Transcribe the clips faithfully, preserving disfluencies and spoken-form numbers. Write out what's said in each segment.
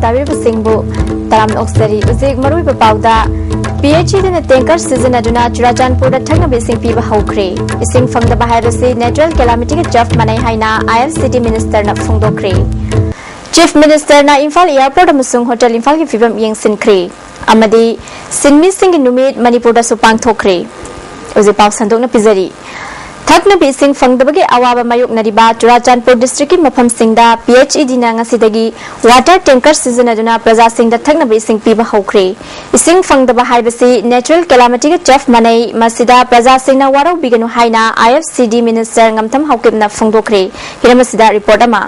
ꯇꯥꯕꯤꯔꯤꯕꯁꯤꯡꯕꯨ ꯇꯔꯥꯝꯅ ꯑꯣꯛꯆꯔꯤ꯫ ꯍꯧꯖꯤꯛ ꯃꯔꯨꯑꯣꯏꯕ ꯄꯥꯎꯗ, ꯄꯤ ꯑꯩꯆ ꯏꯗꯤꯅ ꯇꯦꯡꯀꯔ ꯁꯤꯖꯤꯟꯅꯗꯨꯅ ꯆꯨꯔꯥꯆꯥꯟꯄꯨꯔꯗ ꯊꯛꯅꯕ ꯏꯁꯤꯡ ꯄꯤꯕ ꯍꯧꯈ꯭ꯔꯦ꯫ ꯏꯁꯤꯡ ꯐꯪꯗꯕ ꯍꯥꯏꯕꯁꯤ ꯅꯦꯆꯔꯦꯜ ꯀꯦꯂꯥꯃꯤꯇꯤꯒ ꯆꯞ ꯃꯥꯟꯅꯩ ꯍꯥꯏꯅ ꯑꯥꯏ ꯑꯦꯐ ꯁꯤ ꯗꯤ ꯃꯤꯅꯤꯁꯇꯔꯅ ꯐꯣꯡꯗꯣꯛꯈ꯭ꯔꯦ꯫ ꯆꯤꯐ ꯃꯤꯅꯤꯁꯇꯔꯅ ꯏꯝꯐꯥꯜ ꯑꯦꯌꯔꯄꯣꯔꯠ ꯑꯃꯁꯨꯡ ꯍꯣꯇꯦꯜ ꯏꯝꯐꯥꯜꯒꯤ ꯐꯤꯕꯝ ꯌꯦꯡꯁꯤꯟꯈ꯭ꯔꯦ꯫ ꯑꯃꯗꯤ ꯁꯤꯟꯃꯤꯁꯤꯡꯒꯤ ꯅꯨꯃꯤꯠ ꯃꯅꯤꯄꯨꯔꯗꯁꯨ ꯄꯥꯡꯊꯣꯛꯈ꯭ꯔꯦ꯫ ꯍꯧꯖꯤꯛ ꯄꯥꯎ ꯁꯟꯗꯣꯛꯅ ꯄꯤꯖꯔꯤ꯫ ꯊꯛꯅꯕ ꯏꯁꯤꯡ ꯐꯪꯗꯕꯒꯤ ꯑꯋꯥꯕ ꯃꯥꯌꯣꯛꯅꯔꯤꯕ ꯆꯨꯔꯥꯆꯥꯟꯄꯨꯔ ꯗꯤꯁꯇ꯭ꯔꯤꯛꯀꯤ ꯃꯐꯝꯁꯤꯡꯗ ꯄꯤ ꯑꯩꯆ ꯏꯗꯤꯅ ꯉꯁꯤꯗꯒꯤ ꯋꯥꯇꯔ ꯇꯦꯡꯀꯔ ꯁꯤꯖꯤꯟꯅꯗꯨꯅ ꯄ꯭ꯔꯖꯥꯁꯤꯡꯗ ꯊꯛꯅꯕ ꯏꯁꯤꯡ ꯄꯤꯕ ꯍꯧꯈ꯭ꯔꯦ꯫ ꯏꯁꯤꯡ ꯐꯪꯗꯕ ꯍꯥꯏꯕꯁꯤ ꯅꯦꯆꯔꯦꯜ ꯀꯦꯂꯥꯃꯤꯇꯤꯒ ꯆꯞ ꯃꯥꯟꯅꯩ, ꯃꯁꯤꯗ ꯄ꯭ꯔꯖꯥꯁꯤꯡꯅ ꯋꯥꯔꯧꯕꯤꯒꯅꯨ ꯍꯥꯏꯅ ꯑꯥꯏ ꯑꯦꯐ ꯁꯤ ꯗꯤ ꯃꯤꯅꯤꯁꯇꯔ ꯉꯝꯊꯝ ꯍꯥꯎꯀꯤꯞꯅ ꯐꯣꯡꯗꯣꯛꯈ꯭ꯔꯦ꯫ ꯍꯤꯔꯝ ꯑꯁꯤꯗ ꯔꯤꯄꯣꯔꯠ ꯑꯃ꯫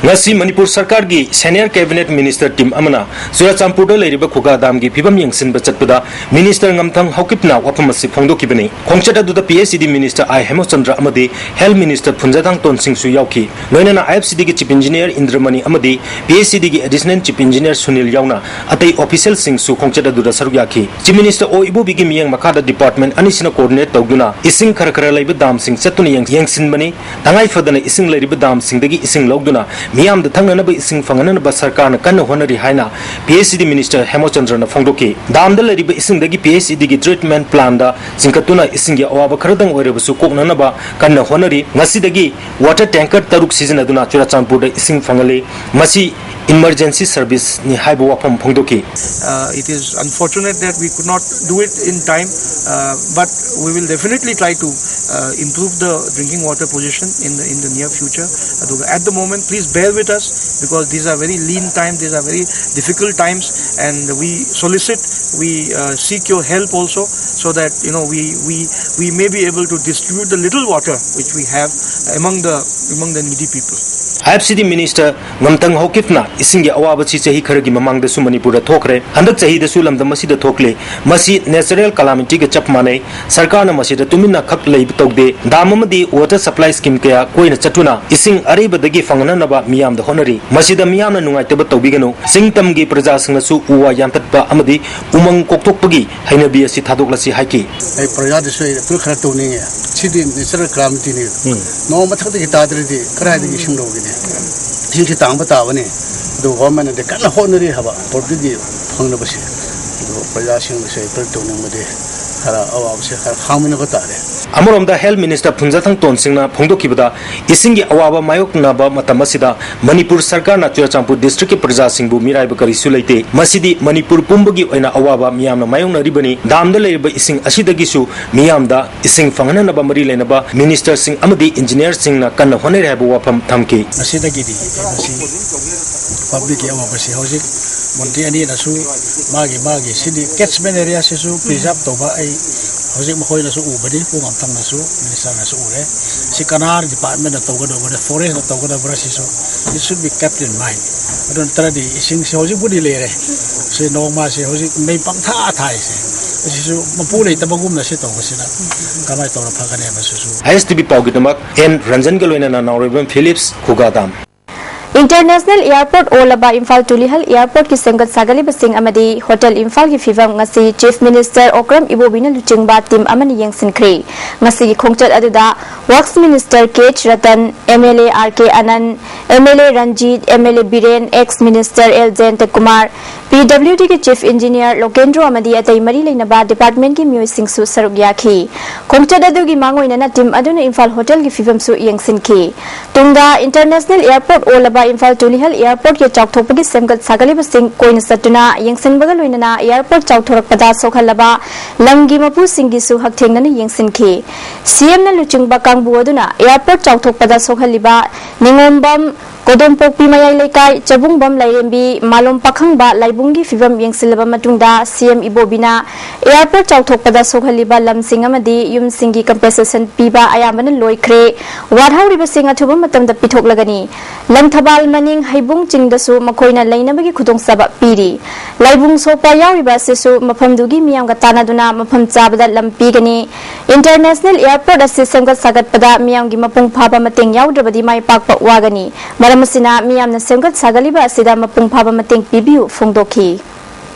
ꯉꯁꯤ ꯃꯅꯤꯄꯨꯔ ꯁꯔꯀꯥꯔꯒꯤ ꯁꯦꯅꯤꯌꯔ ꯀꯦꯕꯤꯅꯦꯠ ꯃꯤꯅꯤꯁꯇꯔ ꯇꯤꯝ ꯑꯃꯅ ꯆꯨꯔꯥꯆꯥꯟꯄꯨꯔꯗ ꯂꯩꯔꯤꯕ ꯈꯨꯒꯥ ꯗꯥꯝꯒꯤ ꯐꯤꯕꯝ ꯌꯦꯡꯁꯤꯟꯕ ꯆꯠꯄꯗ ꯃꯤꯅꯤꯁꯇꯔ ꯉꯝꯊꯪ ꯍꯥꯎꯀꯤꯞꯅ ꯋꯥꯐꯝ ꯑꯁꯤ ꯐꯣꯡꯗꯣꯛꯈꯤꯕꯅꯤ꯫ ꯈꯣꯡꯆꯠ ꯑꯗꯨꯗ ꯄꯤ ꯑꯩꯆ ꯏ ꯗꯤ ꯃꯤꯅꯤꯁꯇꯔ ꯑꯥꯏ ꯍꯦꯃꯆꯟꯗ꯭ꯔ ꯑꯃꯗꯤ ꯍꯦꯜꯊ ꯃꯤꯅꯤꯁꯇꯔ ꯐꯨꯟꯖꯥꯊꯥꯡ ꯇꯣꯟꯁꯤꯡꯁꯨ ꯌꯥꯎꯈꯤ꯫ ꯂꯣꯏꯅꯅ ꯑꯥꯏ ꯑꯦꯐ ꯁꯤ ꯗꯤꯒꯤ ꯆꯤꯐ ꯏꯟꯖꯤꯅꯤꯌꯔ ꯏꯟꯗ꯭ꯔꯃꯅꯤ ꯑꯃꯗꯤ P H E ꯗꯤꯒꯤ additional chief engineer Sunil ꯌꯥꯎꯅ ꯑꯇꯩ ꯑꯣꯐꯤꯁꯤꯌꯦꯜꯁꯤꯡꯁꯨ ꯈꯣꯡꯆꯠ ꯑꯗꯨꯗ ꯁꯔꯨꯛ ꯌꯥꯈꯤ꯫ ꯆꯤꯐ ꯃꯤꯅꯤꯁꯇꯔ ꯑꯣ ꯏꯕꯣꯕꯤꯒꯤ ꯃꯤꯠꯌꯦꯡ ꯃꯈꯥꯗ ꯗꯤꯄꯥꯔꯠꯃꯦꯟꯠ ꯑꯅꯤꯁꯤꯅ ꯀꯣꯑꯣꯔꯗꯤꯅꯦꯠ ꯇꯧꯗꯨꯅ ꯏꯁꯤꯡ ꯈꯔ ꯈꯔ ꯂꯩꯕ ꯗꯥꯝꯁꯤꯡ ꯆꯠꯇꯨꯅ ꯌꯦꯡ-, ꯌꯦꯡꯁꯤꯟꯕꯅꯤ꯫ ꯇꯉꯥꯏ ꯐꯗꯅ ꯏꯁꯤꯡ ꯂꯩꯔꯤꯕ ꯗꯥꯝꯁꯤꯡꯗꯒꯤ ꯏꯁꯤꯡ ꯂꯧꯗꯨꯅ ꯃꯤꯌꯥꯝꯗ ꯊꯛꯅꯅꯕ ꯏꯁꯤꯡ ꯐꯪꯍꯟꯅꯕ ꯁꯔꯀꯥꯔꯅ ꯀꯟꯅ ꯍꯣꯠꯅꯔꯤ ꯍꯥꯏꯅ ꯄꯤ ꯑꯩꯆ ꯏ ꯗꯤ ꯃꯤꯅꯤꯁꯇꯔ ꯍꯦꯃꯆꯟꯗ꯭ꯔꯅ ꯐꯣꯡꯗꯣꯛꯈꯤ꯫ ꯗꯥꯝꯗ ꯂꯩꯔꯤꯕ ꯏꯁꯤꯡꯗꯒꯤ ꯄꯤ ꯑꯩꯆ ꯏ ꯗꯤꯒꯤ ꯇ꯭ꯔꯤꯠꯃꯦꯟꯠ ꯄ꯭ꯂꯥꯟꯗ ꯆꯤꯡꯈꯠꯇꯨꯅ ꯏꯁꯤꯡꯒꯤ ꯑꯋꯥꯕ ꯈꯔꯗꯪ ꯑꯣꯏꯔꯕꯁꯨ ꯀꯣꯛꯅꯅꯕ ꯀꯟꯅ ꯍꯣꯠꯅꯔꯤ꯫ ꯉꯁꯤꯗꯒꯤ ꯋꯥꯇꯔ ꯇꯦꯡꯀꯔ ꯇꯔꯨꯛ ꯁꯤꯖꯤꯟꯅꯗꯨꯅ ꯆꯨꯔꯥꯆꯥꯟꯄꯨꯔꯗ ꯏꯁꯤꯡ ꯐꯪꯍꯜꯂꯤ꯫ ꯃꯁꯤ ꯏꯃꯔꯖꯦꯟꯁꯤ ꯁꯔꯚꯤꯁꯅꯤ ꯍꯥꯏꯕ ꯋꯥꯐꯝ ꯐꯣꯡꯗꯣꯛꯈꯤ꯫ Uh, it is unfortunate that we could not do it in time, uh, but we will definitely try to uh, improve the drinking water position in the in the near future. ꯑꯗꯨꯒ at the moment, please bear with us because these are very lean times, these are very difficult times, and we solicit, we uh, seek your help also, so that you know we we we may be able to distribute the little water which we have among the among the needy people. I F C D minister ꯉꯝꯊꯪ ꯍꯥꯎꯀꯤꯞꯅ ꯏꯁꯤꯡꯒꯤ ꯑꯋꯥꯕꯁꯤ ꯆꯍꯤ ꯈꯔꯒꯤ ꯃꯃꯥꯡꯗꯁꯨ ꯃꯅꯤꯄꯨꯔꯗ ꯊꯣꯛꯈ꯭ꯔꯦ, ꯍꯟꯗꯛ ꯆꯍꯤꯗꯁꯨ ꯂꯝꯗꯝ ꯑꯁꯤꯗ ꯊꯣꯛꯂꯦ꯫ ꯃꯁꯤ ꯅꯦꯆꯔꯦꯜ ꯀꯂꯥꯃꯤꯇꯤꯒ ꯆꯞ ꯃꯥꯟꯅꯩ꯫ ꯁꯔꯀꯥꯔꯅ ꯃꯁꯤꯗ ꯇꯨꯃꯤꯟꯅ ꯈꯛ ꯂꯩꯕ ꯇꯧꯗꯦ꯫ ꯗꯥꯝ ꯑꯃꯗꯤ ꯋꯥꯇꯔ ꯁꯄ꯭ꯂꯥꯏ ꯁ꯭ꯀꯤꯝ ꯀꯌꯥ ꯀꯣꯏꯅ ꯆꯠꯇꯨꯅ ꯏꯁꯤꯡ ꯑꯔꯩꯕꯗꯒꯤ ꯐꯪꯍꯟꯅꯕ ꯃꯤꯌꯥꯝꯗ ꯍꯣꯠꯅꯔꯤ꯫ ꯃꯁꯤꯗ ꯃꯤꯌꯥꯝꯅ ꯅꯨꯡꯉꯥꯏꯇꯕ ꯇꯧꯕꯤꯒꯅꯨ꯫ ꯆꯤꯡ ꯇꯝꯒꯤ ꯄ꯭ꯔꯖꯥꯁꯤꯡꯅꯁꯨ ꯎ ꯋꯥ ꯌꯥꯟꯊꯠꯄ ꯑꯃꯗꯤ ꯎꯃꯪ ꯀꯣꯛꯊꯣꯛꯄꯒꯤ ꯍꯩꯅꯕꯤ ꯑꯁꯤ ꯊꯥꯗꯣꯛꯂꯁꯤ ꯍꯥꯏꯈꯤ꯫ ꯑꯩ ꯄ꯭ꯔꯖꯥꯗꯁꯨ ꯑꯩ ꯑꯄꯤꯜ ꯈꯔ ꯇꯧꯅꯤꯡꯉꯦ꯫ ꯁꯤꯗꯤ ꯅꯦꯆꯔꯦꯜ ꯀꯂꯥꯃꯤꯇꯤꯅꯤ꯫ ꯎꯝ꯫ ꯅꯣꯡ ꯃꯊꯛꯇꯒꯤ ꯇꯥꯗ꯭ꯔꯗꯤ ꯀꯗꯥꯏꯗꯒꯤ ꯏꯁꯤꯡ ꯂꯧꯒꯅꯤ? ꯏꯁꯤꯡꯁꯤ ꯇꯥꯡꯕ ꯇꯥꯕꯅꯤ꯫ ꯑꯗꯨ ꯒꯣꯔꯃꯦꯟꯅꯗꯤ ꯀꯟꯅ ꯍꯣꯠꯅꯔꯤ ꯍꯥꯏꯕ ꯄꯣꯔꯠꯇꯨꯒꯤ ꯐꯪꯅꯕꯁꯦ꯫ ꯑꯗꯨ ꯄ꯭ꯔꯖꯥꯁꯤꯡꯅꯁꯨ ꯑꯦꯄꯤꯜ ꯇꯧꯅꯤꯡꯕꯗꯤ ꯈꯔ ꯑꯋꯥꯕꯁꯦ ꯈꯔ ꯈꯥꯡꯃꯤꯟꯅꯕ ꯇꯥꯔꯦ꯫ ꯑꯃꯔꯣꯝꯗ ꯍꯦꯜꯊ ꯃꯤꯅꯤꯁꯇꯔ ꯐꯨꯟꯖꯥꯊꯪ ꯇꯣꯟ ꯁꯤꯡꯅ ꯐꯣꯡꯗꯣꯛꯈꯤꯕꯗ, ꯏꯁꯤꯡꯒꯤ ꯑꯋꯥꯕ ꯃꯥꯌꯣꯛꯅꯕ ꯃꯇꯝ ꯑꯁꯤꯗ ꯃꯅꯤꯄꯨꯔ ꯁꯔꯀꯥꯔꯅ ꯆꯨꯔꯆꯥꯟꯄꯨꯔ ꯗꯤꯁꯇ꯭ꯔꯤꯛꯀꯤ ꯄ꯭ꯔꯖꯥꯁꯤꯡꯕꯨ ꯃꯤꯔꯥꯏꯕ ꯀꯔꯤꯁꯨ ꯂꯩꯇꯦ꯫ ꯃꯁꯤꯗꯤ ꯃꯅꯤꯄꯨꯔ ꯄꯨꯝꯕꯒꯤ ꯑꯣꯏꯅ ꯑꯋꯥꯕ ꯃꯤꯌꯥꯝꯅ ꯃꯥꯌꯣꯛꯅꯔꯤꯕꯅꯤ꯫ ꯗꯥꯝꯗ ꯂꯩꯔꯤꯕ ꯏꯁꯤꯡ ꯑꯁꯤꯗꯒꯤꯁꯨ ꯃꯤꯌꯥꯝꯗ ꯏꯁꯤꯡ ꯐꯪꯍꯟꯅꯅꯕ ꯃꯔꯤ ꯂꯩꯅꯕ ꯃꯤꯅꯤꯁꯇꯔꯁꯤꯡ ꯑꯃꯗꯤ ꯏꯟꯖꯤꯅꯤꯌꯔꯁꯤꯡꯅ ꯀꯟꯅ ꯍꯣꯠꯅꯔꯤ ꯍꯥꯏꯕ ꯋꯥꯐꯝ ꯊꯝꯈꯤ꯫ ꯉꯁꯤꯗꯒꯤꯗꯤ ꯃꯁꯤ ꯄꯕ꯭ꯂꯤꯛꯀꯤ ꯑꯋꯥꯕꯁꯤ ꯍꯧꯖꯤꯛ ꯃꯟꯇ꯭ꯔꯤ ꯑꯅꯤꯅꯁꯨ ꯃꯥꯒꯤ ꯃꯥꯒꯤ ꯁꯤꯗꯤ ꯀꯦꯠꯁꯃꯦꯟ ꯑꯦꯔꯤꯌꯥꯁꯤꯁꯨ ꯄ꯭ꯔꯤꯖꯥꯔꯕ ꯇꯧꯕ ꯑꯩ ꯍꯧꯖꯤꯛ ꯃꯈꯣꯏꯅꯁꯨ ꯎꯕꯅꯤ, ꯄꯨꯡ ꯑꯃꯊꯪꯅꯁꯨ ꯃꯤꯅꯤꯁꯇꯔꯅꯁꯨ ꯎꯔꯦ꯫ ꯁꯤ ꯀꯅꯥ ꯗꯤꯄꯥꯔꯠꯃꯦꯟꯅ ꯇꯧꯒꯗꯧꯕꯅ, ꯐꯣꯔꯦꯁꯅ ꯇꯧꯒꯗꯧꯕ꯭ꯔꯥ ꯁꯤꯁꯨ, it should be kept in mind꯫ ꯑꯗꯨ ꯅꯠꯇ꯭ꯔꯗꯤ ꯏꯁꯤꯡꯁꯤ ꯍꯧꯖꯤꯛꯄꯨꯗꯤ ꯂꯩꯔꯦ, ꯁꯤ ꯅꯣꯡꯃꯁꯤ ꯍꯧꯖꯤꯛ ꯃꯩ ꯄꯪꯊꯥ ꯊꯥꯏꯁꯦ, ꯑꯁꯤꯁꯨ ꯃꯄꯨ ꯂꯩꯇꯕꯒꯨꯝꯅ ꯁꯤ ꯇꯧꯕꯁꯤꯅ ꯀꯃꯥꯏꯅ ꯇꯧꯔ ꯐꯒꯅꯤ ꯍꯥꯏꯕꯁꯤꯁꯨ꯫ ꯑꯥꯏ ꯑꯦꯁ ꯇꯤ ꯚꯤ ꯄꯥꯎꯒꯤꯗꯃꯛ ꯑꯦꯟ ꯔꯟꯖꯟꯒ ꯂꯣꯏꯅꯅ ꯅꯥꯎꯔꯦꯝꯕꯝ Philips, ꯈꯨꯒꯥꯗꯥꯝ꯫ International Airport ꯑꯣꯜꯂꯕ Imphal Tulihal ꯑꯦꯌꯔꯄꯣꯔꯠꯀꯤ ꯁꯦꯝꯒꯠ ꯁꯥꯒꯠꯂꯤꯕꯁꯤꯡ ꯑꯃꯗꯤ ꯍꯣꯇꯦꯜ ꯏꯝꯐꯥꯜꯒꯤ ꯐꯤꯕꯝ ꯉꯁꯤ ꯆꯤꯐ ꯃꯤꯅꯤꯁꯇꯔ ꯑꯣꯀ꯭ꯔꯝ ꯏꯕꯣꯕꯤꯅ ꯂꯨꯆꯤꯡꯕ ꯇꯤꯝ ꯑꯃꯅ ꯌꯦꯡꯁꯤꯟꯈ꯭ꯔꯦ꯫ ꯉꯁꯤꯒꯤ ꯈꯣꯡꯆꯠ ꯑꯗꯨꯗ works minister K H Ratan, M L A R K Anand, M L A Ranjit, M L A Biren, ex minister L Jayantakumar, P W ꯗꯤꯒꯤ ꯆꯤꯐ ꯏꯟꯖꯤꯅꯤꯌꯔ ꯂꯣꯀꯦꯟꯗ꯭ꯔꯣ ꯑꯃꯗꯤ ꯑꯇꯩ ꯃꯔꯤ ꯂꯩꯅꯕ ꯗꯤꯄꯥꯔꯠꯃꯦꯟꯠꯀꯤ ꯃꯤꯑꯣꯏꯁꯤꯡꯁꯨ ꯁꯔꯨꯛ ꯌꯥꯈꯤ꯫ ꯈꯣꯡꯆꯠ ꯑꯗꯨꯒꯤ ꯃꯥꯡꯑꯣꯏꯅꯅ ꯇꯤꯝ ꯑꯗꯨꯅ ꯏꯝꯐꯥꯜ ꯍꯣꯇꯦꯜꯒꯤ ꯐꯤꯕꯝꯁꯨ ꯌꯦꯡꯁꯤꯟꯈꯤ꯫ ꯇꯨꯡꯗ ꯏꯟꯇꯔꯅꯦꯁꯅꯦꯜ ꯑꯦꯌꯔꯄꯣꯔꯠ ꯑꯣꯜꯂꯕ ꯏꯝꯐꯥꯜ ꯇꯨꯂꯤꯍꯜ ꯑꯦꯌꯔꯄꯣꯔꯠꯀꯤ ꯆꯥꯎꯊꯣꯛꯄꯒꯤ ꯁꯦꯝꯒꯠ ꯁꯥꯒꯠꯂꯤꯕꯁꯤꯡ ꯀꯣꯏꯅ ꯆꯠꯇꯨꯅ ꯌꯦꯡꯁꯤꯟꯕꯒ ꯂꯣꯏꯅꯅ ꯑꯦꯌꯔꯄꯣꯔꯠ ꯆꯥꯎꯊꯣꯔꯛꯄꯗ ꯁꯣꯛꯍꯜꯂꯕ ꯂꯝꯒꯤ ꯃꯄꯨꯁꯤꯡꯒꯤꯁꯨ ꯍꯛꯊꯦꯡꯅꯅ ꯌꯦꯡꯁꯤꯟꯈꯤ꯫ ꯁꯤ ꯑꯦꯝꯅ ꯂꯨꯆꯤꯡꯕ ꯀꯥꯡꯕꯨ ꯑꯗꯨꯅ ꯑꯦꯌꯔꯄꯣꯔꯠ ꯆꯥꯎꯊꯣꯛꯄꯗ ꯁꯣꯛꯍꯜꯂꯤꯕ ꯅꯤꯉꯣꯝꯕꯝ, ꯀꯣꯗꯣꯝꯄꯣꯛꯄꯤ ꯃꯌꯥꯏ ꯂꯩꯀꯥꯏ, ꯆꯕꯨꯡꯕꯝ ꯂꯥꯏꯔꯦꯝꯕꯤ, ꯃꯥꯂꯣꯝ ꯄꯥꯈꯪꯕ ꯂꯥꯏꯕꯨꯡꯒꯤ ꯐꯤꯕꯝ ꯌꯦꯡꯁꯤꯜꯂꯕ ꯃꯇꯨꯡꯗ ꯁꯤ ꯑꯦꯝ ꯏꯕꯣꯕꯤꯅ ꯑꯦꯌꯔꯄꯣꯔꯠ ꯆꯥꯎꯊꯣꯛꯄꯗ ꯁꯣꯛꯍꯜꯂꯤꯕ ꯂꯝꯁꯤꯡ ꯑꯃꯗꯤ ꯌꯨꯝꯁꯤꯡꯒꯤ ꯀꯝꯄꯦꯟꯁꯦꯁꯟ ꯄꯤꯕ ꯑꯌꯥꯝꯕꯅ ꯂꯣꯏꯈ꯭ꯔꯦ꯫ ꯋꯥꯠꯍꯧꯔꯤꯕꯁꯤꯡ ꯑꯊꯨꯕ ꯃꯇꯝꯗ ꯄꯤꯊꯣꯛꯂꯒꯅꯤ꯫ ꯂꯪꯊꯕꯥꯜ ꯃꯅꯤꯡ ꯍꯩꯕꯨꯡ ꯆꯤꯡꯗꯁꯨ ꯃꯈꯣꯏꯅ ꯂꯩꯅꯕꯒꯤ ꯈꯨꯗꯣꯡꯆꯥꯕ ꯄꯤꯔꯤ꯫ ꯂꯥꯏꯕꯨꯡ ꯁꯣꯛꯄ ꯌꯥꯎꯔꯤꯕ ꯑꯁꯤꯁꯨ ꯃꯐꯝꯗꯨꯒꯤ ꯃꯤꯌꯥꯝꯒ ꯇꯥꯟꯅꯗꯨꯅ ꯃꯐꯝ ꯆꯥꯕꯗ ꯂꯝ ꯄꯤꯒꯅꯤ꯫ ꯏꯟꯇꯔꯅꯦꯁꯅꯦꯜ ꯑꯦꯌꯔꯄꯣꯔꯠ ꯑꯁꯤ ꯁꯦꯝꯒꯠ ꯁꯥꯒꯠꯄꯗ ꯃꯤꯌꯥꯝꯒꯤ ꯃꯄꯨꯡ ꯐꯥꯕ ꯃꯇꯦꯡ ꯌꯥꯎꯗ꯭ꯔꯕꯗꯤ ꯃꯥꯏ ꯄꯥꯛꯄ ꯋꯥꯒꯅꯤ꯫ ꯃꯔꯝ ꯑꯁꯤꯅ ꯃꯤꯌꯥꯝꯅ ꯁꯦꯝꯒꯠ ꯁꯥꯒꯠꯂꯤꯕ ꯑꯁꯤꯗ ꯃꯄꯨꯡ ꯐꯥꯕ ꯃꯇꯦꯡ ꯄꯤꯕꯤꯌꯨ ꯐꯣꯡꯗꯣꯛꯈꯤ꯫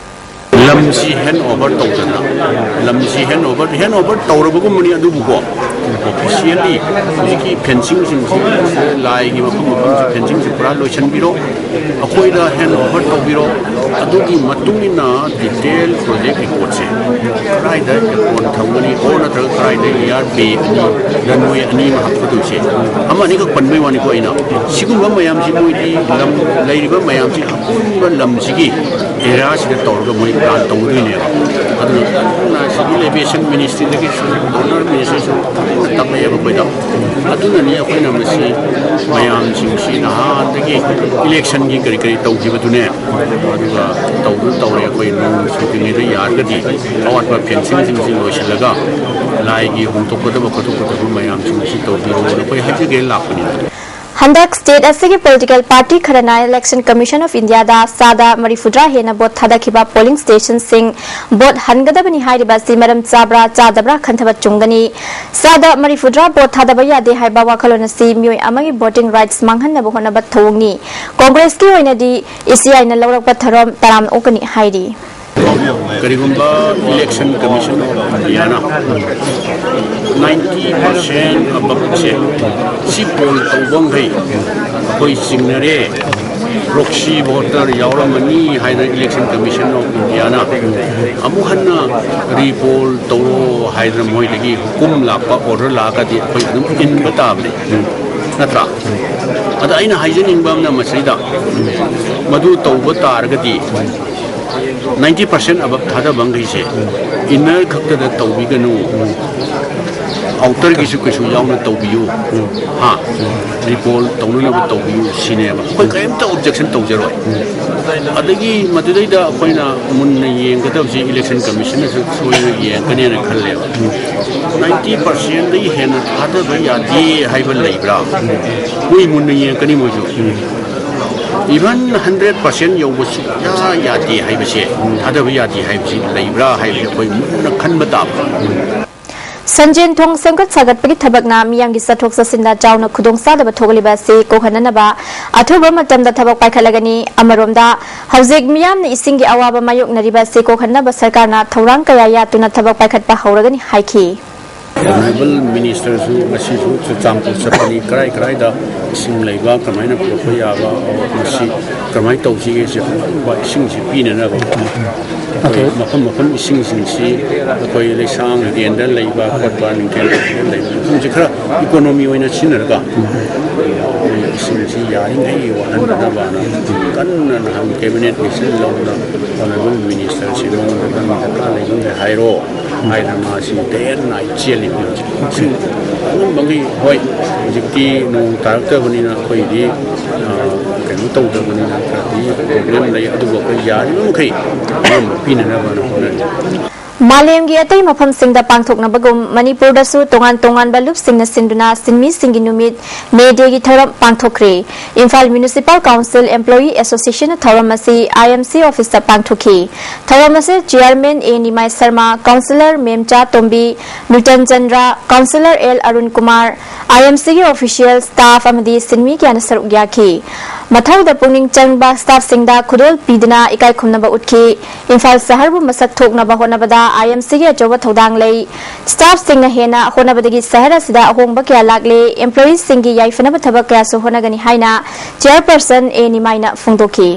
ꯂꯝꯁꯤ ꯍꯦꯟ ꯑꯣꯚꯔ ꯇꯧꯗꯅ, ꯂꯝꯁꯤ ꯁꯤ ꯍꯦꯟ ꯑꯣꯚꯔ, ꯍꯦꯟ ꯑꯣꯚꯔ ꯇꯧꯔꯕꯒꯨꯝꯕꯅꯤ, ꯑꯗꯨꯕꯨꯀꯣ, ꯑꯣꯐꯤꯁꯤꯌꯦꯜꯂꯤ ꯍꯧꯖꯤꯛꯀꯤ ꯐꯦꯟꯁꯤꯡꯁꯤꯡꯁꯤ, ꯂꯥꯏꯒꯤ ꯃꯐꯝ ꯃꯐꯝꯁꯤ ꯐꯦꯟꯁꯤꯡꯁꯤ ꯄꯨꯔꯥ ꯂꯣꯏꯁꯤꯟꯕꯤꯔꯣ, ꯑꯩꯈꯣꯏꯗ ꯍꯦꯟ ꯑꯣꯚꯔ ꯇꯧꯕꯤꯔꯣ꯫ ꯑꯗꯨꯒꯤ ꯃꯇꯨꯡ ꯏꯟꯅ ꯗꯤꯇꯦꯜ ꯄ꯭ꯔꯣꯖꯦꯛ ꯔꯤꯄꯣꯔꯠꯁꯦ ꯀꯗꯥꯏꯗ ꯑꯦꯄ꯭ꯔꯣꯟ ꯊꯝꯒꯅꯤ, ꯑꯣꯔ ꯅꯠꯇ꯭ꯔꯒ ꯀꯗꯥꯏꯗ ꯌꯥꯔ ꯕꯦ ꯑꯅꯤ, ꯔꯟꯋꯦ ꯑꯅꯤ ꯑꯃ ꯍꯥꯞꯀꯗꯣꯏꯁꯦ, ꯑꯃ ꯑꯅꯤꯈꯛ ꯄꯟꯕꯩ ꯋꯥꯅꯤꯀꯣ꯫ ꯑꯩꯅ ꯁꯤꯒꯨꯝꯕ ꯃꯌꯥꯝꯁꯤ, ꯃꯣꯏꯗꯤ ꯂꯝ ꯂꯩꯔꯤꯕ ꯃꯌꯥꯝꯁꯤ ꯑꯄꯨꯟꯕ ꯂꯝꯁꯤꯒꯤ ꯑꯦꯔꯤꯌꯥꯁꯤꯗ ꯇꯧꯔꯒ ꯃꯣꯏ ꯄ꯭ꯂꯥꯟ ꯇꯧꯗꯣꯏꯅꯦꯕ꯫ ꯑꯗꯨꯅ ꯀꯟꯅ ꯁꯤꯚꯤꯜ ꯑꯦꯚꯤꯌꯦꯁꯟ ꯃꯤꯅꯤꯁꯇ꯭ꯔꯤꯗꯒꯤꯁꯨ, ꯑꯣꯅꯔ ꯃꯤꯅꯤꯁꯇ꯭ꯔꯤꯁꯨ ꯀꯟꯅ ꯇꯛꯂꯛꯑꯦꯕ ꯑꯩꯈꯣꯏꯗ꯫ ꯑꯗꯨꯅꯅꯤ ꯑꯩꯈꯣꯏꯅ ꯃꯁꯤ ꯃꯌꯥꯝꯁꯤꯡꯁꯤ ꯅꯍꯥꯟꯗꯒꯤ ꯏꯂꯦꯛꯁꯟꯒꯤ ꯀꯔꯤ ꯀꯔꯤ ꯇꯧꯈꯤꯕꯗꯨꯅꯦ, ꯑꯗꯨꯒ ꯇꯧꯗꯨꯅ ꯇꯧꯔꯦ꯫ ꯑꯩꯈꯣꯏ ꯅꯣꯡ ꯆꯨꯗ꯭ꯔꯤꯉꯩꯗ ꯌꯥꯔꯒꯗꯤ ꯑꯋꯥꯠꯄ ꯐꯦꯟꯁꯤꯡꯁꯤꯡꯁꯤ ꯂꯣꯏꯁꯤꯜꯂꯒ ꯂꯥꯏꯒꯤ ꯍꯣꯡꯗꯣꯛꯀꯗꯕ ꯈꯣꯠꯇꯣꯛꯀꯗꯕ ꯃꯌꯥꯝꯁꯤꯡꯁꯤ ꯇꯧꯕꯤꯔꯣꯅ ꯑꯩꯈꯣꯏ ꯍꯥꯏꯖꯒꯦ ꯂꯥꯛꯄꯅꯤ꯫ ꯍꯟꯗꯛ ꯁ꯭ꯇꯦꯠ ꯑꯁꯤꯒꯤ ꯄꯣꯂꯤꯇꯤꯀꯦꯜ ꯄꯥꯔꯇꯤ ꯈꯔꯅ ꯏꯂꯦꯛꯁꯟ ꯀꯃꯤꯁꯟ ꯑꯣꯐ ꯏꯟꯗꯤꯌꯥꯗ ꯆꯥꯗ ꯃꯔꯤꯐꯨꯇꯔꯥ ꯍꯦꯟꯅ ꯚꯣꯠ ꯊꯥꯗꯈꯤꯕ ꯄꯣꯂꯤꯡ ꯁ꯭ꯇꯦꯁꯟꯁꯤꯡ ꯚꯣꯠ ꯍꯟꯒꯗꯕꯅꯤ ꯍꯥꯏꯔꯤꯕ ꯑꯁꯤ ꯃꯔꯝ ꯆꯥꯕ꯭ꯔꯥ ꯆꯥꯗꯕ꯭ꯔꯥ ꯈꯟꯊꯕ ꯆꯨꯝꯒꯅꯤ꯫ ꯆꯥꯗ ꯃꯔꯤꯐꯨꯇꯔꯥ ꯚꯣꯠ ꯊꯥꯗꯕ ꯌꯥꯗꯦ ꯍꯥꯏꯕ ꯋꯥꯈꯜꯂꯣꯟ ꯑꯁꯤ ꯃꯤꯑꯣꯏ ꯑꯃꯒꯤ ꯚꯣꯇꯤꯡ ꯔꯥꯏꯠꯁ ꯃꯥꯡꯍꯟꯅꯕ ꯍꯣꯠꯅꯕ ꯊꯧꯑꯣꯡꯅꯤ꯫ ꯀꯣꯡꯒ꯭ꯔꯦꯁꯀꯤ ꯑꯣꯏꯅꯗꯤ ꯏꯁꯤ ꯑꯥꯏꯅ ꯂꯧꯔꯛꯄ ꯊꯧꯔꯝ ꯇꯔꯥꯝꯅ ꯑꯣꯛꯀꯅꯤ ꯍꯥꯏꯔꯤ꯫ ꯀꯔꯤꯒꯨꯝꯕ ꯏꯂꯦꯛꯁꯟ ꯀꯃꯤꯁꯟ ꯑꯣꯐ ꯏꯟꯗꯤꯌꯥꯅ ꯅꯥꯏꯟꯇꯤ ꯄꯥꯔꯁꯦꯟ ꯑꯕꯞꯁꯦ ꯁꯤ ꯄꯣꯜ ꯇꯧꯕ ꯃꯈꯩ ꯑꯩꯈꯣꯏ ꯆꯤꯡꯅꯔꯦ, ꯄ꯭ꯔꯣꯛꯁꯤ ꯚꯣꯇꯔ ꯌꯥꯎꯔꯝꯃꯅꯤ ꯍꯥꯏꯅ ꯏꯂꯦꯛꯁꯟ ꯀꯃꯤꯁꯟ ꯑꯣꯐ ꯏꯟꯗꯤꯌꯥꯅ ꯑꯃꯨꯛ ꯍꯟꯅ ꯔꯤꯄꯣꯜ ꯇꯧꯔꯣ ꯍꯥꯏꯗꯅ ꯃꯣꯏꯗꯒꯤ ꯍꯨꯀꯨꯝ ꯂꯥꯛꯄ, ꯑꯣꯔꯗꯔ ꯂꯥꯛꯑꯒꯗꯤ ꯑꯩꯈꯣꯏ ꯑꯗꯨꯝ ꯏꯟꯕ ꯇꯥꯕꯅꯤ, ꯅꯠꯇ꯭ꯔꯥ? ꯑꯗ ꯑꯩꯅ ꯍꯥꯏꯖꯅꯤꯡꯕ ꯑꯃꯅ ꯃꯁꯤꯗ, ꯃꯗꯨ ꯇꯧꯕ ꯇꯥꯔꯒꯗꯤ ꯅꯥꯏꯟꯇꯤ ꯄꯥꯔꯁꯦꯟ ꯑꯕꯞ ꯊꯥꯗꯕ ꯃꯈꯩꯁꯦ ꯏꯟꯅꯔ ꯈꯛꯇꯗ ꯇꯧꯕꯤꯒꯅꯨ, ꯑꯥꯎꯇꯔꯒꯤꯁꯨ ꯀꯩꯁꯨ ꯌꯥꯎꯅ ꯇꯧꯕꯤꯌꯨ꯫ ꯍꯥ, ꯔꯤꯄꯣꯜ ꯇꯧꯅꯅꯕ ꯇꯧꯕꯤꯌꯨ ꯁꯤꯅꯦꯕ꯫ ꯑꯩꯈꯣꯏ ꯀꯔꯤꯝꯇ ꯑꯣꯕꯖꯦꯛꯁꯟ ꯇꯧꯖꯔꯣꯏ꯫ ꯑꯗꯒꯤ ꯃꯗꯨꯗꯩꯗ ꯑꯩꯈꯣꯏꯅ ꯃꯨꯟꯅ ꯌꯦꯡꯒꯗꯕꯁꯤ ꯏꯂꯦꯛꯁꯟ ꯀꯃꯤꯁꯟꯅꯁꯨ ꯁꯣꯏꯗꯅ ꯌꯦꯡꯉꯛꯀꯅꯦꯅ ꯈꯜꯂꯦꯕ꯫ ꯅꯥꯏꯟꯇꯤ ꯄꯥꯔꯁꯦꯟꯗꯒꯤ ꯍꯦꯟꯅ ꯊꯥꯗꯕ ꯌꯥꯗꯦ ꯍꯥꯏꯕ ꯂꯩꯕ꯭ꯔꯥ? ꯃꯣꯏ ꯃꯨꯟꯅ ꯌꯦꯡꯉꯛꯀꯅꯤ ꯃꯣꯏꯁꯨ꯫ ꯏꯚꯟ ꯍꯟꯗ꯭ꯔꯦꯠ ꯄꯥꯔꯁꯦꯟ ꯌꯧꯕ ꯁꯨꯛꯌꯥ ꯌꯥꯗꯦ ꯍꯥꯏꯕꯁꯦ, ꯊꯥꯗꯕ ꯌꯥꯗꯦ ꯍꯥꯏꯕꯁꯤ ꯂꯩꯕ꯭ꯔꯥ ꯍꯥꯏꯕꯁꯦ ꯑꯩꯈꯣꯏ ꯃꯨꯟꯅ ꯈꯟꯕ ꯇꯥꯕ꯫ ꯁꯟꯖꯦꯟ ꯊꯣꯡ ꯁꯦꯝꯒꯠ ꯁꯥꯒꯠꯄꯒꯤ ꯊꯕꯛꯅ ꯃꯤꯌꯥꯝꯒꯤ ꯆꯠꯊꯣꯛ ꯆꯠꯁꯤꯟꯗ ꯆꯥꯎꯅ ꯈꯨꯗꯣꯡꯆꯥꯗꯕ ꯊꯣꯛꯍꯜꯂꯤꯕ ꯑꯁꯤ ꯀꯣꯛꯍꯟꯅꯅꯕ ꯑꯊꯨꯕ ꯃꯇꯝꯗ ꯊꯕꯛ ꯄꯥꯏꯈꯠꯂꯒꯅꯤ꯫ ꯑꯃꯔꯣꯝꯗ, ꯍꯧꯖꯤꯛ ꯃꯤꯌꯥꯝꯅ ꯏꯁꯤꯡꯒꯤ ꯑꯋꯥꯕ ꯃꯥꯌꯣꯛꯅꯔꯤꯕ ꯑꯁꯤ ꯀꯣꯛꯍꯟꯅꯕ ꯁꯔꯀꯥꯔꯅ ꯊꯧꯔꯥꯡ ꯀꯌꯥ ꯌꯥꯠꯇꯨꯅ ꯊꯕꯛ ꯄꯥꯏꯈꯠꯄ ꯍꯧꯔꯒꯅꯤ ꯍꯥꯏꯈꯤ꯫ ꯑꯣꯅꯔꯦꯕꯜ ꯃꯤꯅꯤꯁꯇꯔꯁꯨ ꯉꯁꯤꯁꯨ ꯆꯨꯔꯆꯥꯟꯄꯨꯔ ꯆꯠꯄꯅꯤ꯫ ꯀꯔꯥꯏ ꯀꯔꯥꯏꯗ ꯏꯁꯤꯡ ꯂꯩꯕ, ꯀꯃꯥꯏꯅ ꯄꯨꯔꯛꯄ ꯌꯥꯕ, ꯃꯁꯤ ꯀꯃꯥꯏꯅ ꯇꯧꯁꯤꯒꯦ, ꯁꯤ ꯑꯄꯨꯟꯕ ꯏꯁꯤꯡꯁꯤ ꯄꯤꯅꯅꯕ ꯑꯩꯈꯣꯏ ꯃꯐꯝ ꯃꯐꯝ ꯏꯁꯤꯡꯁꯤꯡꯁꯤ ꯑꯩꯈꯣꯏ ꯂꯩꯁꯥꯡ ꯍꯤꯔꯦꯟꯗ ꯂꯩꯕ ꯈꯣꯠꯄ, ꯅꯤꯡꯊꯦꯝ ꯂꯩꯕ ꯃꯐꯝꯁꯤ ꯈꯔ ꯏꯀꯣꯅꯣꯃꯤ ꯑꯣꯏꯅ ꯁꯤꯖꯤꯟꯅꯔꯒ ꯑꯩꯈꯣꯏ ꯏꯁꯤꯡꯁꯤ ꯌꯥꯔꯤꯉꯩ ꯋꯥꯠꯍꯟꯗꯅꯕꯅ ꯀꯟꯅ ꯅꯍꯥꯟ ꯀꯦꯕꯤꯅꯦꯠ ꯃꯤꯁꯟ ꯂꯧꯗꯅ ꯑꯣꯅꯔꯦꯕꯜ ꯃꯤꯅꯤꯁꯇꯔꯁꯤ ꯃꯉꯣꯟꯗ ꯅꯪ ꯗꯔꯀꯥꯔ ꯂꯩꯕ ꯃꯈꯩ ꯍꯥꯏꯔꯣ ꯍꯥꯏꯅ ꯃꯥꯁꯤ ꯗꯦ ꯑꯦꯟ ꯅꯥꯏꯠ ꯆꯦꯜꯂꯤꯕꯅꯤ ꯍꯧꯖꯤꯛ꯫ ꯁꯤ ꯑꯉꯝꯕꯒꯤ, ꯍꯣꯏ, ꯍꯧꯖꯤꯛꯇꯤ ꯅꯣꯡ ꯇꯥꯔꯛꯇꯕꯅꯤꯅ ꯑꯩꯈꯣꯏꯗꯤ, ꯑ, ꯀꯩꯅꯣ ꯇꯧꯗꯕꯅꯤꯅ ꯈꯔꯗꯤ ꯄ꯭ꯔꯣꯕ꯭ꯂꯦꯝ ꯂꯩ, ꯑꯗꯨꯕꯨ ꯑꯩꯈꯣꯏ ꯌꯥꯔꯤꯕ ꯃꯈꯩ ꯑꯉꯝꯕ ꯄꯤꯅꯅꯕꯅ ꯍꯣꯠꯅꯔꯤ꯫ ꯃꯥꯂꯦꯝꯒꯤ ꯑꯇꯩ ꯃꯐꯝꯁꯤꯡꯗ ꯄꯥꯡꯊꯣꯛꯅꯕꯒꯨꯝ ꯃꯅꯤꯄꯨꯔꯗꯁꯨ ꯇꯣꯉꯥꯟ ꯇꯣꯉꯥꯟꯕ ꯂꯨꯞꯁꯤꯡꯅ ꯁꯤꯟꯗꯨꯅ ꯁꯤꯟꯃꯤꯁꯤꯡꯒꯤ ꯅꯨꯃꯤꯠ, ꯃꯦ ꯗꯦꯒꯤ ꯊꯧꯔꯝ ꯄꯥꯡꯊꯣꯛꯈ꯭ꯔꯦ꯫ ꯏꯝꯐꯥꯜ ꯃ꯭ꯌꯨꯅꯤꯁꯤꯄꯥꯜ ꯀꯥꯎꯟꯁꯤꯜ ꯑꯦꯝꯄ꯭ꯂꯣꯌꯤ ꯑꯦꯁꯣꯁꯤꯌꯦꯁꯟꯅ ꯊꯧꯔꯝ ꯑꯁꯤ ꯑꯥꯏ ꯑꯦꯝ ꯁꯤ ꯑꯣꯐꯤꯁꯇ ꯄꯥꯡꯊꯣꯛꯈꯤ꯫ ꯊꯧꯔꯝ ꯑꯁꯤ chairman A Nimai Sharma, councillor ꯃꯦꯝꯆꯥ ꯇꯣꯝꯕꯤ, Newton Chandra, councillor L Arun Kumar, I M ꯁꯤꯒꯤ ꯑꯣꯐꯤꯁꯤꯌꯦꯜ, ꯁ꯭ꯇꯥꯐ ꯑꯃꯗꯤ ꯁꯤꯟꯃꯤ ꯀꯌꯥꯅ ꯁꯔꯨꯛ ꯌꯥꯈꯤ꯫ ꯃꯊꯧꯗ ꯄꯨꯛꯅꯤꯡ ꯆꯪꯕ ꯁ꯭ꯇꯥꯐꯁꯤꯡꯗ ꯈꯨꯗꯣꯜ ꯄꯤꯗꯨꯅ ꯏꯀꯥꯏ ꯈꯨꯝꯅꯕ ꯎꯠꯈꯤ꯫ ꯏꯝꯐꯥꯜ ꯁꯍꯔꯕꯨ ꯃꯁꯛ ꯊꯣꯛꯅꯕ ꯍꯣꯠꯅꯕꯗ ꯑꯥꯏ ꯑꯦꯝ ꯁꯤꯒꯤ ꯑꯆꯧꯕ ꯊꯧꯗꯥꯡ ꯂꯩ꯫ ꯁ꯭ꯇꯥꯐꯁꯤꯡꯅ ꯍꯦꯟꯅ ꯍꯣꯠꯅꯕꯗꯒꯤ ꯁꯍꯔ ꯑꯁꯤꯗ ꯑꯍꯣꯡꯕ ꯀꯌꯥ ꯂꯥꯛꯂꯦ꯫ ꯑꯦꯝꯄ꯭ꯂꯣꯌꯤꯁꯤꯡꯒꯤ ꯌꯥꯏꯐꯅꯕ ꯊꯕꯛ ꯀꯌꯥꯁꯨ ꯍꯣꯠꯅꯒꯅꯤ ꯍꯥꯏꯅ ꯆꯤꯌꯥꯔꯄꯔꯁꯟ ꯑꯦ ꯅꯤꯃꯥꯏꯅ ꯐꯣꯡꯗꯣꯛꯈꯤ꯫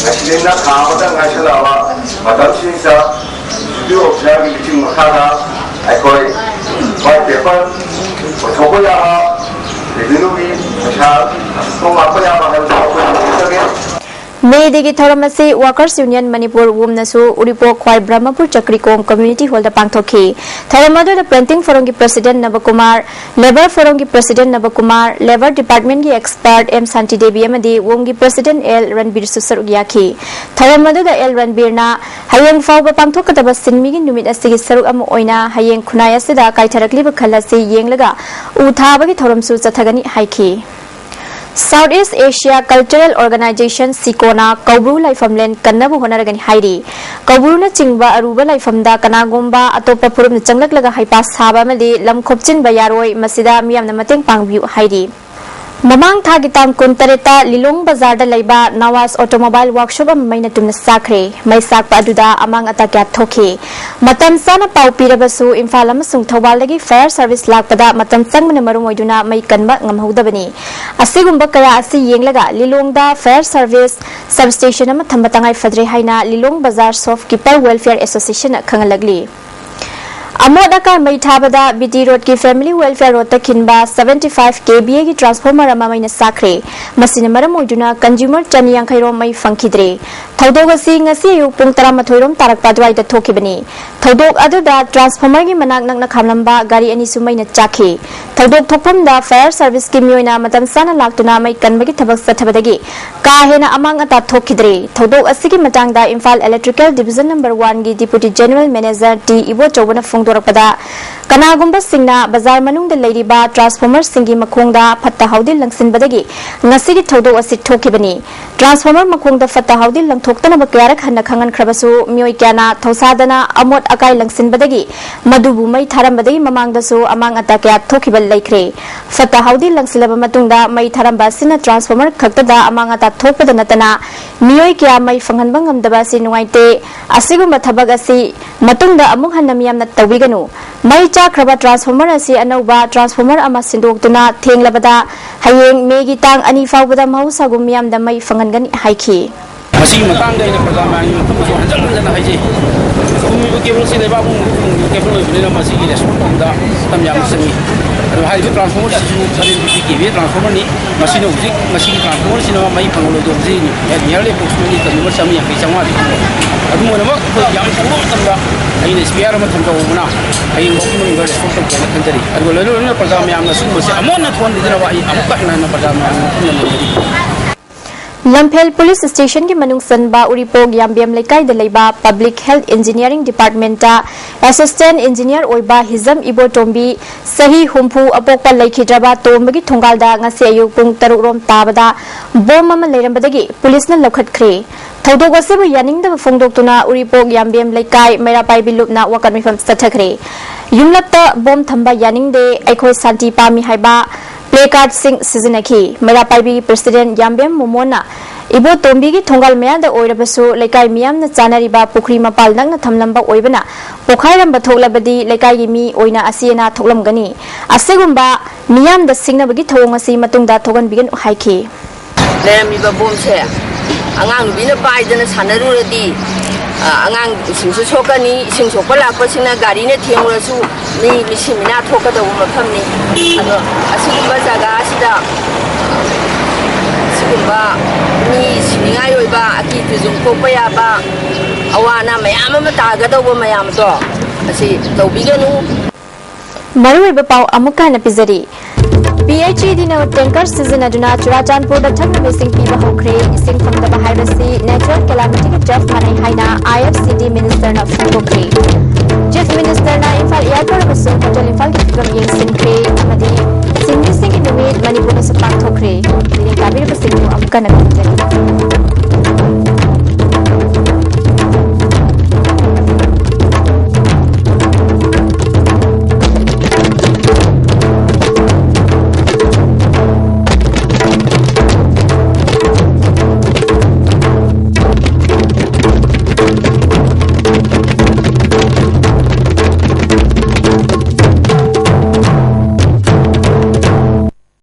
ꯉꯁꯤꯅ ꯊꯥ ꯑꯃꯇꯪ ꯉꯥꯏꯁꯜꯂꯛꯑꯕ ꯃꯇꯝꯁꯤꯗ ꯗꯤꯄ꯭ꯌꯨꯇꯤ ꯑꯣꯐꯤꯁꯥꯔꯒꯤ ꯂꯨꯆꯤꯡ ꯃꯈꯥꯗ ꯑꯩꯈꯣꯏ ꯋꯥꯏꯠ ꯄꯦꯄꯔ ꯄꯨꯊꯣꯛꯄ ꯌꯥꯕ ꯔꯦꯚꯤꯅ꯭ꯌꯨꯒꯤ ꯄꯩꯁꯥ ꯈꯣꯝ ꯂꯥꯛꯄ ꯌꯥꯕ ꯍꯥꯏꯕꯗꯨ ꯑꯩꯈꯣꯏ ꯌꯦꯡꯖꯒꯦ꯫ ꯃꯦ ꯗꯦꯒꯤ ꯊꯧꯔꯝ ꯑꯁꯤ ꯋꯥꯀꯔꯁ ꯌꯨꯅꯤꯌꯟ ꯃꯅꯤꯄꯨꯔ, ꯋꯨꯝꯅꯁꯨ ꯎꯔꯤꯄꯣꯛ ꯈ꯭ꯋꯥꯏ ꯕ꯭ꯔꯍꯃꯄꯨꯔ ꯆꯀ꯭ꯔꯤꯀꯣꯡ ꯀꯝꯃ꯭ꯌꯨꯅꯤꯇꯤ ꯍꯣꯜꯗ ꯄꯥꯡꯊꯣꯛꯈꯤ꯫ ꯊꯧꯔꯝ ꯑꯗꯨꯗ ꯄ꯭ꯂꯦꯟꯇꯤꯡ ꯐꯣꯔꯝꯒꯤ ꯄ꯭ꯔꯁꯤꯗꯦꯟ ꯅꯕꯀꯨꯃꯥꯔ, ꯂꯦꯕꯔ ꯐꯣꯔꯝꯒꯤ ꯄ꯭ꯔꯁꯤꯗꯦꯟ ꯅꯕꯀꯨꯃꯥꯔ, ꯂꯦꯕꯔ ꯗꯤꯄꯥꯔꯠꯃꯦꯟꯒꯤ ꯑꯦꯛꯁꯄꯔꯠ ꯑꯦꯝ ꯁꯥꯟꯇꯤ ꯗꯦꯕꯤ ꯑꯃꯗꯤ ꯋꯨꯝꯒꯤ ꯄ꯭ꯔꯁꯤꯗꯦꯟ ꯑꯦꯜ ꯔꯟꯕꯤꯔꯁꯨ ꯁꯔꯨꯛ ꯌꯥꯈꯤ꯫ ꯊꯧꯔꯝ ꯑꯗꯨꯗ ꯑꯦꯜ ꯔꯟꯕꯤꯔꯅ ꯍꯌꯦꯡ ꯐꯥꯎꯕ ꯄꯥꯡꯊꯣꯛꯀꯗꯕ ꯁꯤꯟꯃꯤꯒꯤ ꯅꯨꯃꯤꯠ ꯑꯁꯤꯒꯤ ꯁꯔꯨꯛ ꯑꯃ ꯑꯣꯏꯅ ꯍꯌꯦꯡ ꯈꯨꯟꯅꯥꯏ ꯑꯁꯤꯗ ꯀꯥꯏꯊꯔꯛꯂꯤꯕ ꯈꯜ ꯑꯁꯤ ꯌꯦꯡꯂꯒ ꯎ ꯊꯥꯕꯒꯤ ꯊꯧꯔꯝꯁꯨ ꯆꯠꯊꯒꯅꯤ ꯍꯥꯏꯈꯤ꯫ South East Asia Cultural Organization, ꯁꯤꯀꯣꯅ ꯀꯧꯕ꯭ꯔꯨ ꯂꯥꯏꯐꯝꯂꯦꯟ ꯀꯟꯅꯕ ꯍꯣꯠꯅꯔꯒꯅꯤ ꯍꯥꯏꯔꯤ꯫ ꯀꯧꯕ꯭ꯔꯨꯅꯆꯤꯡꯕ ꯑꯔꯨꯕ ꯂꯥꯏꯐꯝꯗ ꯀꯅꯥꯒꯨꯝꯕ ꯑꯇꯣꯞꯄ ꯐꯨꯔꯨꯞꯅ ꯆꯪꯂꯛꯂꯒ ꯍꯩꯄꯥ ꯁꯥꯕ ꯑꯃꯗꯤ ꯂꯝ ꯈꯣꯞꯆꯤꯟꯕ ꯌꯥꯔꯣꯏ, ꯃꯁꯤꯗ ꯃꯤꯌꯥꯝꯅ ꯃꯇꯦꯡ ꯄꯥꯡꯕꯤꯌꯨ ꯍꯥꯏꯔꯤ꯫ ꯃꯃꯥꯡ ꯊꯥꯒꯤ ꯇꯥꯡ ꯀꯨꯟꯇꯔꯦꯠꯇ ꯂꯤꯂꯣꯡ ꯕꯖꯥꯔꯗ ꯂꯩꯕ ꯅꯋꯥꯖ automobile workshop ꯑꯃ ꯃꯩꯅ ꯇꯨꯝꯅ ꯆꯥꯛꯈ꯭ꯔꯦ꯫ ꯃꯩ ꯆꯥꯛꯄ ꯑꯗꯨꯗ ꯑꯃꯥꯡ ꯑꯇꯥ ꯀꯌꯥ ꯊꯣꯛꯈꯤ꯫ ꯃꯇꯝ ꯆꯥꯅ ꯄꯥꯎ ꯄꯤꯔꯕꯁꯨ ꯏꯝꯐꯥꯜ ꯑꯃꯁꯨꯡ ꯊꯧꯕꯥꯜꯗꯒꯤ fire service ꯂꯥꯛꯄꯗ ꯃꯇꯝ ꯆꯪꯕꯅ ꯃꯔꯝ ꯑꯣꯏꯗꯨꯅ ꯃꯩ ꯀꯟꯕ ꯉꯝꯍꯧꯗꯕꯅꯤ꯫ ꯑꯁꯤꯒꯨꯝꯕ ꯀꯌꯥ ꯑꯁꯤ ꯌꯦꯡꯂꯒ ꯂꯤꯂꯣꯡꯗ fire service substation ꯑꯃ ꯊꯝꯕ ꯇꯉꯥꯏ ꯐꯗ꯭ꯔꯦ ꯍꯥꯏꯅ ꯂꯤꯂꯣꯡ ꯕꯖꯥꯔ shopkeeper welfare associationꯅ ꯈꯪꯍꯜꯂꯛꯂꯤ꯫ ꯑꯃꯣꯠ ꯑꯀꯥꯏ ꯃꯩ ꯊꯥꯕꯗ ꯕꯤ ꯇꯤ ꯔꯣꯗꯀꯤ Family Welfare Roadꯇ ꯈꯤꯟꯕ seventy five K V Aꯒꯤ transformer ꯑꯃ ꯃꯩꯅ ꯆꯥꯛꯈ꯭ꯔꯦ꯫ ꯃꯁꯤꯅ ꯃꯔꯝ ꯑꯣꯏꯗꯨꯅ consumer ꯆꯅꯤ ꯌꯥꯡꯈꯩ ꯔꯣꯝ ꯃꯩ ꯐꯪꯈꯤꯗ꯭ꯔꯦ꯫ ꯊꯧꯗꯣꯛ ꯑꯁꯤ ꯉꯁꯤ ꯑꯌꯨꯛ ꯄꯨꯡ ꯇꯔꯥꯃꯥꯊꯣꯏ ꯔꯣꯝ ꯇꯥꯔꯛꯄ ꯑꯗꯨꯋꯥꯏꯗ ꯊꯣꯛꯈꯤꯕꯅꯤ꯫ ꯊꯧꯗꯣꯛ ꯑꯗꯨꯗ transformerꯒꯤ ꯃꯅꯥꯛ ꯅꯛꯅ ꯈꯥꯝꯂꯝꯕ ꯒꯥꯔꯤ ꯑꯅꯤꯁꯨ ꯃꯩꯅ ꯆꯥꯛꯈꯤ꯫ ꯊꯧꯗꯣꯛ ꯊꯣꯛꯐꯝꯗ fire serviceꯀꯤ ꯃꯤꯑꯣꯏꯅ ꯃꯇꯝ ꯆꯥꯅ ꯂꯥꯛꯇꯨꯅ ꯃꯩ ꯀꯟꯕꯒꯤ ꯊꯕꯛ ꯆꯠꯊꯕꯗꯒꯤ ꯀꯥ ꯍꯦꯟꯅ ꯑꯃꯥꯡ ꯑꯇꯥ ꯊꯣꯛꯈꯤꯗ꯭ꯔꯦ꯫ ꯊꯧꯗꯣꯛ ꯑꯁꯤꯒꯤ ꯃꯇꯥꯡꯗ ꯏꯝꯐꯥꯜ Electrical Division number oneꯒꯤ Deputy General Manager ꯇꯤ ꯏꯕꯣꯆꯧꯕꯅ ꯐꯣꯡꯗꯣꯔꯛꯄꯗ, ꯀꯅꯥꯒꯨꯝꯕꯁꯤꯡꯅ ꯕꯖꯥꯔ ꯃꯅꯨꯡꯗ ꯂꯩꯔꯤꯕ transformerꯁꯤꯡꯒꯤ ꯃꯈꯣꯡꯗ ꯐꯠꯇ ꯍꯥꯎꯗꯤ ꯂꯪꯁꯤꯟꯕꯗꯒꯤ ꯉꯁꯤꯒꯤ ꯊꯧꯗꯣꯛ ꯑꯁꯤ ꯊꯣꯛꯈꯤꯕꯅꯤ꯫ Transformer ꯃꯈꯣꯡꯗ ꯐꯠꯇ ꯍꯥꯎꯗꯤ ꯂꯪꯊꯣꯛꯇꯅꯕ ꯀꯌꯥꯔꯛ ꯍꯟꯅ ꯈꯪꯍꯟꯈ꯭ꯔꯕꯁꯨ, ꯃꯤꯑꯣꯏ ꯀꯌꯥꯅ ꯊꯧꯁꯥꯗꯅ ꯑꯃꯣꯠ ꯑꯀꯥꯏ ꯂꯪꯁꯤꯟꯕꯗꯒꯤ ꯃꯗꯨꯕꯨ ꯃꯩ ꯊꯥꯔꯝꯕꯗꯒꯤ ꯃꯃꯥꯡꯗꯁꯨ ꯑꯃꯥꯡ ꯑꯇꯥ ꯀꯌꯥ ꯊꯣꯛꯈꯤꯕ ꯂꯩꯈ꯭ꯔꯦ꯫ ꯐꯠꯇ ꯍꯥꯎꯗꯤ ꯂꯪꯁꯤꯜꯂꯕ ꯃꯇꯨꯡꯗ ꯃꯩ ꯊꯥꯔꯝꯕ ꯑꯁꯤꯅ transformer ꯈꯛꯇꯗ ꯑꯃꯥꯡ ꯑꯇꯥ ꯊꯣꯛꯄꯗ ꯅꯠꯇꯅ ꯃꯤꯑꯣꯏ ꯀꯌꯥ ꯃꯩ ꯐꯪꯍꯟꯕ ꯉꯝꯗꯕ ꯑꯁꯤ ꯅꯨꯡꯉꯥꯏꯇꯦ꯫ ꯑꯁꯤꯒꯨꯝꯕ ꯊꯕꯛ ꯑꯁꯤ ꯃꯇꯨꯡꯗ ꯑꯃꯨꯛ ꯍꯟꯅ ꯃꯤꯌꯥꯝꯅ ꯇꯧꯕꯤꯒꯅꯨ꯫ ꯃꯩ ꯆꯥꯛꯈ꯭ꯔꯕ transformer ꯑꯁꯤ ꯑꯅꯧꯕ transformer ꯑꯃ ꯁꯤꯟꯗꯣꯛꯇꯨꯅ ꯊꯦꯡꯂꯕꯗ ꯍꯌꯦꯡ ꯃꯦꯒꯤ ꯇꯥꯡ ꯑꯅꯤ ꯐꯥꯎꯕꯗ ꯃꯍꯧꯁꯥꯒꯨꯝ ꯃꯤꯌꯥꯝꯗ ꯃꯩ ꯐꯪꯍꯟꯒꯅꯤ ꯍꯥꯏꯈꯤ꯫ ꯃꯁꯤꯒꯤ ꯃꯇꯥꯡꯗ ꯑꯩꯅ ꯄ꯭ꯔꯖꯥ ꯃꯌꯥꯝꯒꯤ ꯃꯐꯝꯗꯁꯨ ꯍꯟꯖꯟ ꯍꯟꯖꯟꯅ ꯍꯥꯏꯖꯩ꯫ ꯊꯨꯡꯉꯤꯕ cableꯁꯤ ꯂꯩꯕꯥꯛ ꯃꯅꯨꯡꯗ ꯊꯨꯡꯉꯤꯕ cable ꯑꯣꯏꯕꯅꯤꯅ ꯃꯁꯤꯒꯤ response ꯇꯧꯕꯗ ꯃꯇꯝ ꯌꯥꯝꯅ ꯆꯪꯏ꯫ ꯑꯗꯨ ꯍꯥꯏꯔꯤꯕ transformerꯁꯤꯁꯨ seven fifty K V transformerꯅꯤ꯫ ꯃꯁꯤꯅ ꯍꯧꯖꯤꯛ ꯃꯁꯤꯒꯤ transformerꯁꯤꯅ ꯃꯩ ꯐꯪꯂꯣꯏꯗꯧꯕꯁꯤ nearly approximately consumer ꯆꯥꯝꯃꯔꯤ ꯌꯥꯡꯈꯩ ꯆꯥꯝꯃꯉꯥꯗꯤ ꯐꯪꯉꯦ꯫ ꯑꯗꯨꯕꯨ ꯂꯣꯏꯅꯃꯛ ꯑꯩꯈꯣꯏ ꯌꯥꯝ ꯊꯨꯕ ꯃꯇꯝꯗ ꯑꯩꯅ spare ꯑꯃ ꯊꯝꯖꯍꯧꯕꯅ ꯍꯌꯦꯡ ꯐꯥꯎꯒꯤ ꯃꯅꯨꯡꯗ response ꯇꯧꯒꯦꯅ ꯈꯟꯖꯔꯤ꯫ ꯑꯗꯨꯒ ꯂꯣꯏꯅ ꯂꯣꯏꯅꯅ ꯄ꯭ꯔꯖꯥ ꯃꯌꯥꯝꯅ ꯁꯤꯒꯨꯝꯕꯁꯦ ꯑꯃꯨꯛ ꯍꯟꯅ ꯊꯣꯛꯍꯟꯕꯤꯗꯅꯕ ꯑꯩ ꯑꯃꯨꯛꯀ ꯍꯟꯅ ꯍꯟꯅ ꯄ꯭ꯔꯖꯥ ꯃꯌꯥꯝꯒꯤ ꯃꯐꯝꯗ ꯅꯝꯖꯔꯤ꯫ ꯂꯝꯐꯦꯜ ꯄꯨꯂꯤꯁ ꯁ꯭ꯇꯦꯁꯟꯒꯤ ꯃꯅꯨꯡ ꯆꯟꯕ ꯎꯔꯤꯄꯣꯛ ꯌꯥꯝꯕꯦꯝ ꯂꯩꯀꯥꯏꯗ ꯂꯩꯕ public health engineering department assistant engineer ꯑꯣꯏꯕ ꯍꯤꯖꯝ ꯏꯕꯣꯇꯣꯝꯕꯤ, ꯆꯍꯤ ꯍꯨꯝꯐꯨ, ꯑꯄꯣꯛꯄ ꯂꯩꯈꯤꯗ꯭ꯔꯕ ꯇꯣꯝꯕꯒꯤ ꯊꯣꯡꯒꯥꯜꯗ ꯉꯁꯤ ꯑꯌꯨꯛ ꯄꯨꯡ ꯇꯔꯨꯛ ꯔꯣꯝ ꯇꯥꯕꯗ ꯕꯣꯝ ꯑꯃ ꯂꯩꯔꯝꯕꯗꯒꯤ ꯄꯨꯂꯤꯁꯅ ꯂꯧꯈꯠꯈ꯭ꯔꯦ꯫ ꯊꯧꯗꯣꯛ ꯑꯁꯤꯕꯨ ꯌꯥꯅꯤꯡꯗꯕ ꯐꯣꯡꯗꯣꯛꯇꯨꯅ ꯎꯔꯤꯄꯣꯛ ꯌꯥꯝꯕꯦꯝ ꯂꯩꯀꯥꯏ ꯃꯩꯔꯥ ꯄꯥꯏꯕꯤ ꯂꯨꯞꯅ ꯋꯥꯀꯠ ꯃꯤꯐꯝ ꯆꯠꯊꯈ꯭ꯔꯦ꯫ ꯌꯨꯝꯂꯛꯇ ꯕꯣꯝ ꯊꯝꯕ ꯌꯥꯅꯤꯡꯗꯦ, ꯑꯩꯈꯣꯏ ꯁꯥꯟꯇꯤ ꯄꯥꯝꯃꯤ ꯍꯥꯏꯕ ꯄ꯭ꯂꯦ ꯀꯥꯔꯗꯁꯤꯡ ꯁꯤꯖꯤꯟꯅꯈꯤ꯫ ꯃꯩꯔꯥ ꯄꯥꯏꯕꯤꯒꯤ ꯄ꯭ꯔꯦꯁꯤꯗꯦꯟꯠ ꯌꯥꯝꯕꯦꯝ ꯃꯣꯃꯣꯟꯅ ꯏꯕꯣꯇꯣꯝꯕꯤꯒꯤ ꯊꯣꯡꯒꯥꯜ ꯃꯌꯥꯗ ꯑꯣꯏꯔꯕꯁꯨ ꯂꯩꯀꯥꯏ ꯃꯤꯌꯥꯝꯅ ꯆꯥꯅꯔꯤꯕ ꯄꯨꯈ꯭ꯔꯤ ꯃꯄꯥꯜ ꯅꯛꯅ ꯊꯝꯂꯝꯕ ꯑꯣꯏꯕꯅ ꯄꯣꯈꯥꯏꯔꯝꯕ ꯊꯣꯛꯂꯕꯗꯤ ꯂꯩꯀꯥꯏꯒꯤ ꯃꯤ ꯑꯣꯏꯅ ꯑꯁꯤ ꯑꯅꯥ ꯊꯣꯛꯂꯝꯒꯅꯤ꯫ ꯑꯁꯤꯒꯨꯝꯕ ꯃꯤꯌꯥꯝꯗ ꯁꯤꯡꯅꯕꯒꯤ ꯊꯧꯑꯣꯡ ꯑꯁꯤ ꯃꯇꯨꯡꯗ ꯊꯣꯛꯍꯟꯕꯤꯒꯅꯨ ꯍꯥꯏꯈꯤ꯫ ꯂꯩꯔꯝꯃꯤꯕ ꯕꯣꯝꯁꯦ ꯑꯉꯥꯡ ꯅꯨꯕꯤꯅ ꯄꯥꯏꯗꯅ ꯁꯥꯟꯅꯔꯨꯔꯗꯤ, ꯑ, ꯑꯉꯥꯡꯁꯤꯡꯁꯨ ꯁꯣꯛꯀꯅꯤ, ꯏꯁꯤꯡ ꯁꯣꯛꯄ ꯂꯥꯛꯄꯁꯤꯡꯅ ꯒꯥꯔꯤꯅ ꯊꯦꯡꯂꯨꯔꯁꯨ ꯃꯤ ꯃꯤꯁꯤ ꯃꯤꯅꯥ ꯊꯣꯛꯀꯗꯧꯕ ꯃꯐꯝꯅꯤ꯫ ꯑꯗꯣ ꯑꯁꯤꯒꯨꯝꯕ ꯖꯒꯥ ꯑꯁꯤꯗ ꯁꯤꯒꯨꯝꯕ ꯃꯤ ꯁꯤꯅꯤꯡꯉꯥꯏ ꯑꯣꯏꯕ, ꯑꯀꯤ ꯇꯨꯖꯨꯡ ꯄꯣꯛꯄ ꯌꯥꯕ, ꯑꯋꯥ ꯑꯅꯥ ꯃꯌꯥꯝ ꯑꯃ ꯇꯥꯒꯗꯧꯕ ꯃꯌꯥꯝꯗꯣ ꯑꯁꯤ ꯇꯧꯕꯤꯒꯅꯨ꯫ ꯃꯔꯨꯑꯣꯏꯕ ꯄꯥꯎ ꯑꯃꯨꯛꯀ ꯍꯟꯅ ꯄꯤꯖꯔꯤ꯫ ꯄꯤ ꯑꯩꯆ ꯏ ꯗꯤꯅ ꯇꯦꯡꯀꯔ ꯁꯤꯖꯤꯟꯅꯗꯨꯅ ꯆꯨꯔꯥꯆꯥꯟꯄꯨꯔꯗ ꯊꯛꯅꯕ ꯏꯁꯤꯡ ꯄꯤꯕ ꯍꯧꯈ꯭ꯔꯦ꯫ ꯏꯁꯤꯡ ꯐꯪꯗꯕ ꯍꯥꯏꯕꯁꯤ natural calamity ꯒ ꯆꯞ ꯃꯥꯟꯅꯩ ꯍꯥꯏꯅ ꯑꯥꯏ ꯑꯦꯐ ꯁꯤ ꯗꯤ ꯃꯤꯅꯤꯁꯇꯔꯅ ꯐꯣꯡꯗꯣꯛꯈ꯭ꯔꯦ꯫ ꯆꯤꯐ ꯃꯤꯅꯤꯁꯇꯔꯅ ꯏꯝꯐꯥꯜ ꯑꯦꯌꯔꯄꯣꯔꯠ ꯑꯃꯁꯨꯡ ꯍꯣꯇꯦꯜ ꯏꯝꯐꯥꯜꯒꯤ ꯐꯤꯕꯝ ꯌꯦꯡꯁꯤꯟꯈ꯭ꯔꯦ ꯑꯃꯗꯤ ꯁꯤꯟꯃꯤꯁꯤꯡꯒꯤ ꯅꯨꯃꯤꯠ ꯃꯅꯤꯄꯨꯔꯗꯁꯨ ꯄꯥꯡꯊꯣꯛꯈ꯭ꯔꯦ꯫ ꯂꯤꯗꯤꯡ ꯇꯥꯕꯤꯔꯤꯕꯁꯤꯡꯗꯨ ꯑꯃꯨꯛꯀ ꯍꯟꯅ ꯈꯪꯖꯔꯤ꯫